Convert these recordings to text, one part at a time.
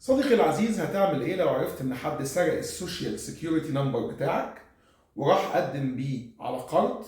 صديقي العزيز، هتعمل ايه لو عرفت ان حد سرق ال social security number بتاعك وراح قدم بيه على قرض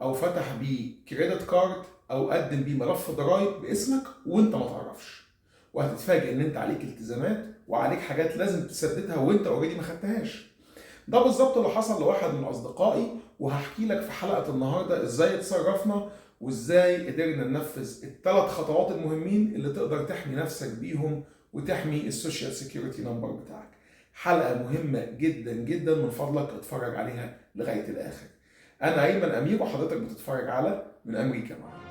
او فتح بيه credit card او قدم بيه ملف ضرائب باسمك وانت ما تعرفش، وهتتفاجئ ان انت عليك التزامات وعليك حاجات لازم تسددها وانت already ما خدتهاش. ده بالظبط اللي حصل لواحد من اصدقائي، وهحكي لك في حلقة النهارده ازاي اتصرفنا وازاي قدرنا ننفذ الثلاث خطوات المهمين اللي تقدر تحمي نفسك بيهم وتحمي ال social security number بتاعك. حلقة مهمة جدا جدا، من فضلك اتفرج عليها لغاية الآخر. أنا أيمن أمير وحضرتك بتتفرج على من أمريكا معاك.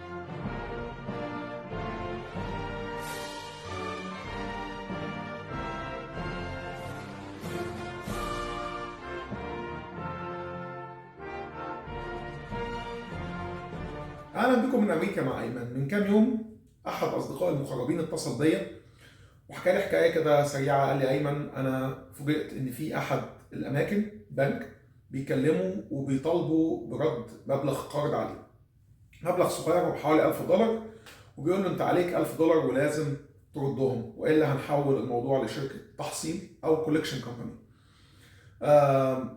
أهلا بكم من أمريكا مع أيمن. من كام يوم أحد أصدقائي المقربين اتصل بيا وحكى لي حكاية كده سريعة. قال لي ايمن، انا فوجئت ان في احد الاماكن بنك بيكلموا وبيطالبوا برد مبلغ قرض عليه، مبلغ صغير وبحوالي $1000، وبيقول له انت عليك $1000 ولازم تردهم والا هنحول الموضوع لشركة تحصيل او collection company.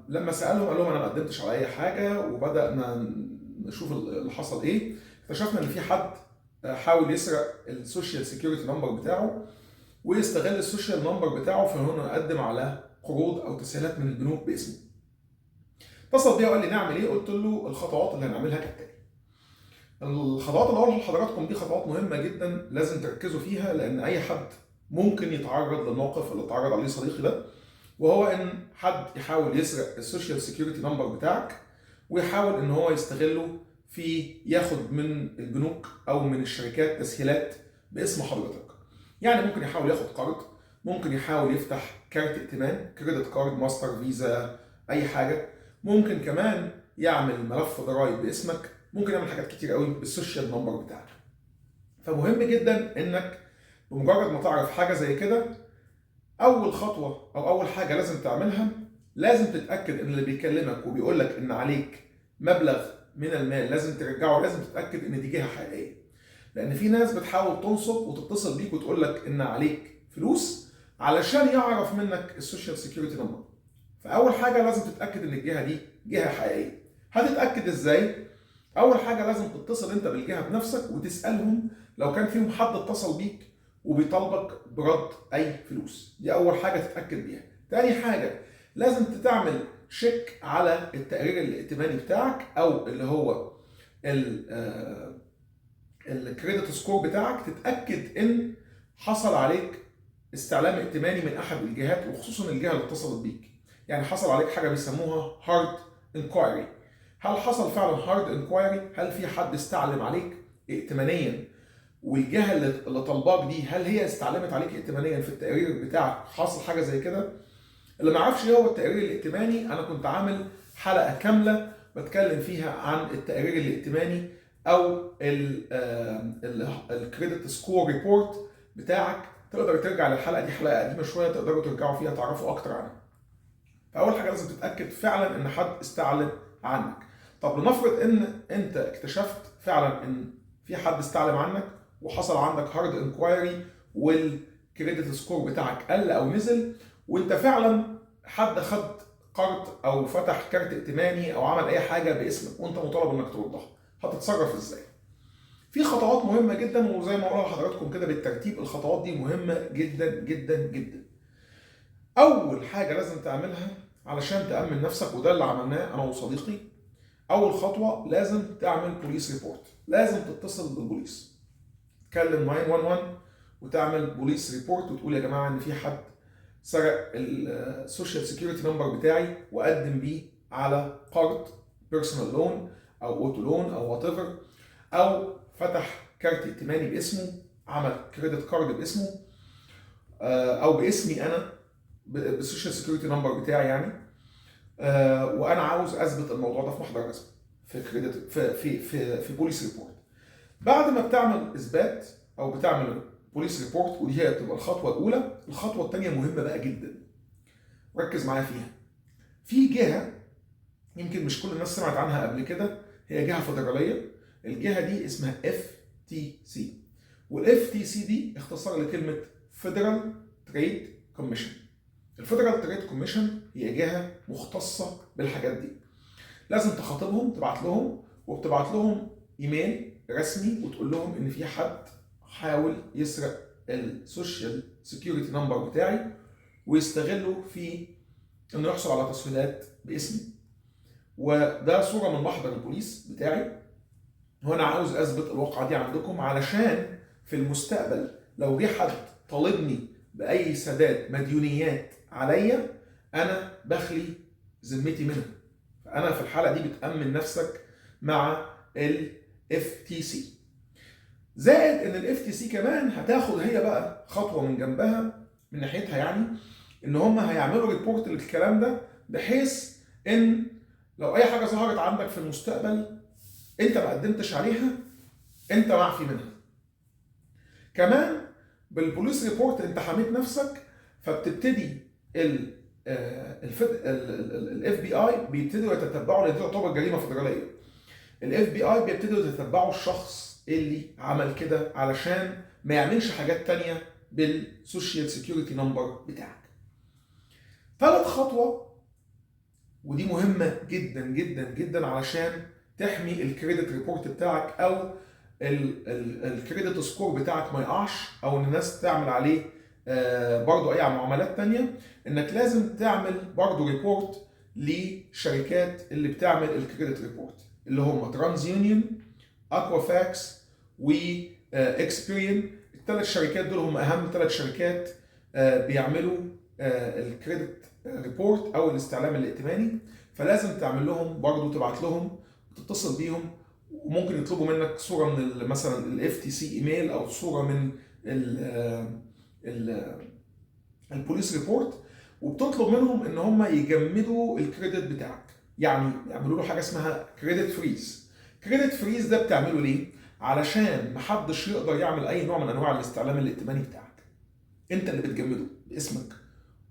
لما سالهم قال لهم انا ما قدمتش على اي حاجة، وبدانا نشوف اللي حصل ايه. اكتشفنا ان في حد حاول يسرق ال social security number بتاعه ويستغل ال social number بتاعه في انه يقدم على قروض او تسهيلات من البنوك باسمه. اتصل بيا وقال لي نعمل ايه؟ قلت له الخطوات اللي هنعملها كالتالي. الخطوات اللي هقولها لحضراتكم دي خطوات مهمة جدا لازم تركزوا فيها، لان اي حد ممكن يتعرض للموقف اللي اتعرض عليه صديقي ده، وهو ان حد يحاول يسرق ال social security number بتاعك ويحاول ان هو يستغله في ياخد من البنوك او من الشركات تسهيلات باسم حضرتك. يعني ممكن يحاول ياخد قرض، ممكن يحاول يفتح كارت ائتمان، credit card، Master، Visa، اي حاجة، ممكن كمان يعمل ملف ضرائب باسمك، ممكن يعمل حاجات كتير قوي بال social number بتاعك. فمهم جدا انك بمجرد ما تعرف حاجة زي كده، اول خطوة او اول حاجة لازم تعملها، لازم تتاكد ان اللي بيكلمك وبيقول لك ان عليك مبلغ من المال لازم ترجعه، لازم تتاكد ان دي جهة حقيقية. لان في ناس بتحاول تنصب وتتصل بيك وتقول لك ان عليك فلوس علشان يعرف منك ال social security number. فاول حاجة لازم تتاكد ان الجهة دي جهة حقيقية. هتتاكد ازاي؟ اول حاجة لازم تتصل انت بالجهة بنفسك وتسالهم لو كان فيهم حد اتصل بيك وبيطالبك برد اي فلوس. دي اول حاجة تتاكد بيها. تاني حاجة لازم تعمل check على التقرير الائتماني بتاعك او اللي هو ال credit score بتاعك، تتاكد ان حصل عليك استعلام ائتماني من احد الجهات، وخصوصا الجهة اللي اتصلت بيك. يعني حصل عليك حاجة بيسموها hard inquiry. هل حصل فعلا hard inquiry؟ هل في حد استعلم عليك ائتمانيا؟ والجهة اللي طالباك دي هل هي استعلمت عليك ائتمانيا في التقرير بتاعك؟ حصل حاجة زي كده؟ اللي ما يعرفش ايه هو التقرير الائتماني، انا كنت عامل حلقة كاملة بتكلم فيها عن التقرير الائتماني او ال credit score report بتاعك. تقدر ترجع للحلقة دي، حلقة قديمة شوية تقدروا ترجعوا فيها تعرفوا اكتر عنها. فاول حاجة لازم تتاكد فعلا ان حد استعلم عنك. طب لنفرض ان انت اكتشفت فعلا ان في حد استعلم عنك وحصل عندك hard inquiry وال credit score بتاعك قل او نزل، وانت فعلا حد خد قرض او فتح كارت ائتماني او عمل اي حاجة باسمك وانت مطالب انك تردها، هتتصرف ازاي؟ في خطوات مهمة جدا، وزي ما قلنا لحضراتكم كده بالترتيب الخطوات دي مهمة جدا جدا جدا. اول حاجة لازم تعملها علشان تامن نفسك، وده اللي عملناه انا وصديقي، اول خطوة لازم تعمل police report. لازم تتصل بالبوليس، تكلم 911 وتعمل police report وتقول يا جماعة ان في حد سرق ال social security number بتاعي وقدم بيه على قرض personal loan او auto loan او whatever، او فتح كارت ائتماني باسمه، عمل credit card باسمه او باسمي انا بال social security number بتاعي يعني، وانا عاوز اثبت الموضوع ده في محضر رسمي في credit في في في, في police report. بعد ما بتعمل اثبات او بتعمل police report، ودي هي بتبقى الخطوة الاولى. الخطوة الثانية مهمة بقى جدا، ركز معايا فيها. في جهة يمكن مش كل الناس سمعت عنها قبل كده، هي جهة فدراليه. الجهة دي اسمها FTC، وال FTC دي اختصار لكلمة Federal Trade Commission. ال Federal Trade Commission هي جهة مختصة بالحاجات دي. لازم تخاطبهم، تبعت لهم، وبتبعت لهم ايميل رسمي وتقول لهم ان في حد حاول يسرق ال social security number بتاعي ويستغله في انه يحصل على تسهيلات باسمي، وده صوره من محضر البوليس بتاعي، وانا عاوز اثبت الواقعة دي عندكم علشان في المستقبل لو جه حد طالبني باي سداد مديونيات عليا انا بخلي ذمتي منها. فانا في الحالة دي بتامن نفسك مع ال FTC. زائد ان ال FTC كمان هتاخد هي بقى خطوة من جنبها، من ناحيتها، يعني ان هم هيعملوا report للكلام ده، بحيث ان لو اي حاجة ظهرت عندك في المستقبل انت ما قدمتش عليها انت معفي منها. كمان بال police report انت حميت نفسك، فبتبتدي ال FBI بيبتدوا يتتبعوا، لان دي تعتبر جريمة فدراليه. ال FBI بيبتدوا يتتبعوا الشخص اللي عمل كده علشان ما يعملش حاجات تانية بال social security number بتاعك. ثالث خطوة، ودي مهمة جدا جدا جدا علشان تحمي ال credit report بتاعك او ال credit score بتاعك ما يقعش، او ان الناس تعمل عليه برضو اي معاملات تانية، انك لازم تعمل برضو report لشركات اللي بتعمل ال credit report، اللي هم TransUnion، Equifax، و Experian. الثلاث شركات دول هم اهم ثلاث شركات بيعملوا ال credit report او الاستعلام الائتماني. فلازم تعمل لهم برضو، تبعت لهم وتتصل بيهم، وممكن يطلبوا منك صوره من مثلا ال FTC email او صوره من ال ال police report، وبتطلب منهم ان هم يجمدوا ال credit بتاعك، يعني يعملوا له حاجة اسمها credit freeze. credit freeze ده بتعمله ليه؟ علشان محدش يقدر يعمل اي نوع من انواع الاستعلام الائتماني بتاعك. انت اللي بتجمده باسمك،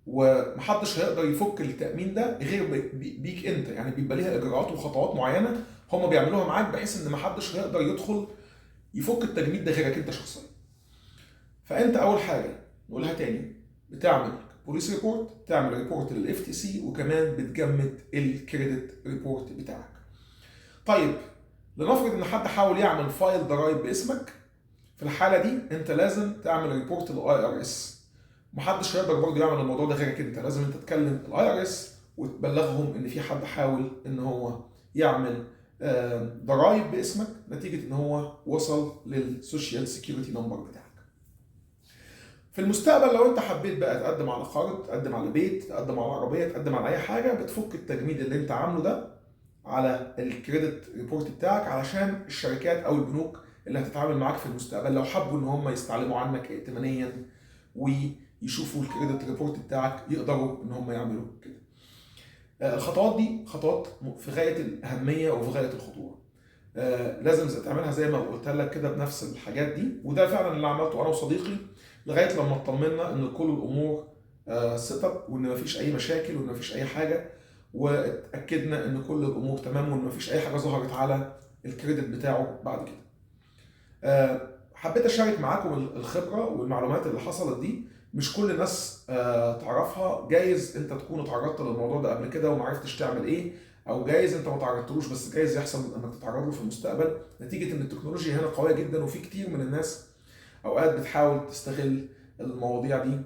ومحدش هيقدر يفك التأمين ده غير بيك انت. يعني بيبقى ليها اجراءات وخطوات معينة هم بيعملوها معاك، بحيث ان محدش هيقدر يدخل يفك التجميد ده غيرك انت شخصيا. فانت اول حاجة نقولها تاني، بتعمل police report، تعمل report لل FTC، وكمان بتجمد ال credit report بتاعك. طيب لنفرض ان حد حاول يعمل file ضرايب باسمك، في الحالة دي انت لازم تعمل report لل IRS. محدش هيقدر برضه يعمل الموضوع ده غيرك انت، لازم انت تكلم ال IRS وتبلغهم ان في حد حاول ان هو يعمل ضرايب باسمك نتيجة ان هو وصل لل social security number بتاعك. في المستقبل لو انت حبيت بقى تقدم على قرض، تقدم على بيت، تقدم على عربية، تقدم على اي حاجة، بتفك التجميد اللي انت عامله ده على ال credit report بتاعك، علشان الشركات او البنوك اللي هتتعامل معاك في المستقبل لو حبوا ان هم يستعلموا عنك ائتمانيا ويشوفوا ال credit report بتاعك يقدروا ان هم يعملوا كده. الخطوات دي خطوات في غاية الاهمية وفي غاية الخطورة. لازم تعملها زي ما قلت لك كده بنفس الحاجات دي، وده فعلا اللي عملته انا وصديقي لغاية لما اطمنا ان كل الامور set up، وان مفيش اي مشاكل وان مفيش اي حاجة، واتاكدنا ان كل الامور تمام وان مفيش اي حاجة ظهرت على ال credit بتاعه بعد كده. حبيت اشارك معاكم الخبرة والمعلومات اللي حصلت دي، مش كل الناس تعرفها. جايز انت تكون اتعرضت للموضوع ده قبل كده ومعرفتش تعمل ايه، او جايز انت ما تعرضتلوش بس جايز يحصل انك تتعرض له في المستقبل، نتيجة ان التكنولوجيا هنا قوية جدا وفي كتير من الناس اوقات بتحاول تستغل المواضيع دي.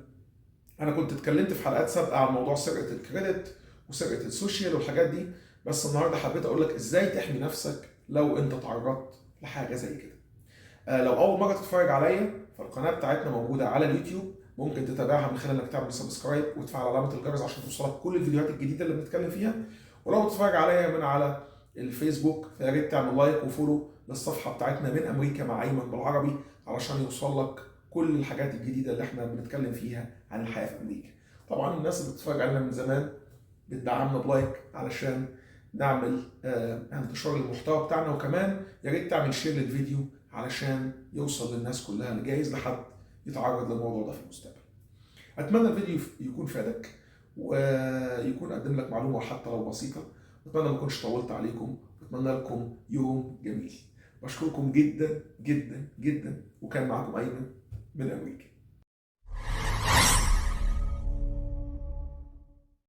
انا كنت اتكلمت في حلقات سابقه عن موضوع سرقه ال credit وسرقة ال social والحاجات دي، بس النهارده حبيت اقول لك ازاي تحمي نفسك لو انت تعرضت لحاجة زي كده. لو اول مرة تتفرج عليا فالقناه بتاعتنا موجودة على اليوتيوب، ممكن تتابعها من خلال انك تعمل subscribe وتفعل علامة الجرس عشان توصلك كل الفيديوهات الجديدة اللي بنتكلم فيها. ولو بتتفرج عليا من على الفيسبوك فيا ريت تعمل like و follow للصفحه بتاعتنا من امريكا مع ايمن بالعربي علشان يوصل لك كل الحاجات الجديدة اللي احنا بنتكلم فيها عن الحياة في امريكا. طبعا الناس اللي بتتفرج علينا من زمان بتدعمنا ب like علشان نعمل انتشار للمحتوى بتاعنا، وكمان يا ريت تعمل share للفيديو علشان يوصل للناس كلها اللي جايز لحد يتعرض للموضوع ده في المستقبل. اتمنى الفيديو يكون فادك ويكون قدم لك معلومة حتى لو بسيطة. اتمنى ما اكونش طولت عليكم، واتمنى لكم يوم جميل. بشكركم جدا جدا جدا، وكان معكم ايمن من امريكا.